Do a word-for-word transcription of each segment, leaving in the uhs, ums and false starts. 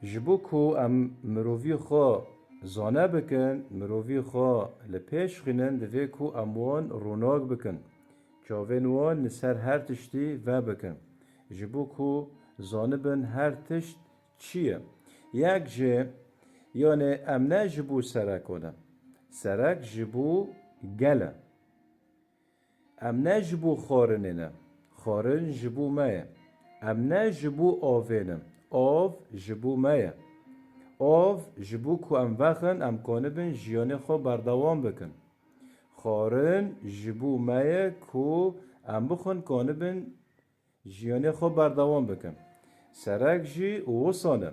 Ji bo ku em mirovî xwe zane bikin, mirovî xwe li pêş xînin, divê ku em wan rûnak bikin. Çavên wan li ser her tiştî vebikin. Ji bo ku zanibin her tişt çi ye. Yek jî, yanê em ne ji bo sereko ne. Serek ji bo gel e. Em ne ji bo xwarinê ne. Xwarin ji bo me ye. Em ne ji bo avê ne. Av ji bo me ye. Av ji bo ku em vexin, em kanibin jiyanê xwe berdewam bikin. Xwarin ji bo me ye ku em bixwin, kanibin jiyanê xwe berdewam bikin. Serek jî wisa ne.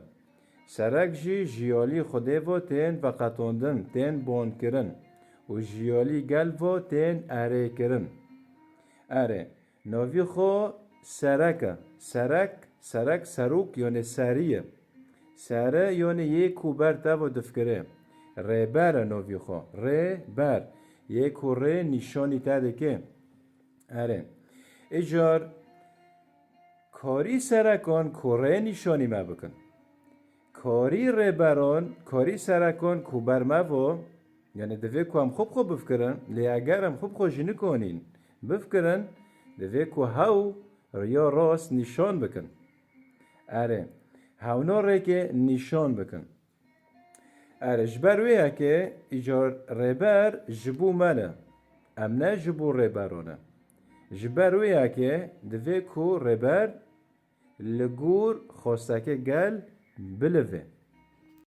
Serek jî ji alî Xwedê ve tên veqetandin, tên bonkirin û ji alî gel ve tên erêkirin. Erê, navî xwe serek e. Serek, serek, serok, yanê serî ye. Sere, yanê yê ku ber te ve difikire. Rêber e navî xwe. Rêber. Yê ku rê nîşanî te dike. Erê. Îcar karî serekan ku rê nîşanî me bikin. Karî rêberan, karî serekan ku ber me ve, yanî divê ku em xwe bi xwe bifikirin, lê eger em xwe bi xwe jî nikanîn bifikirin, divê ku hew riya rast nîşan bikin. Erê, hewna rêkê nîşan bikin. Erê, ji ber wê yekê îcar rêber ji bo me ne. Em ne ji bo rêberan e. Ji ber wê yekê divê ku rêber li gor xwestekê gel bilive.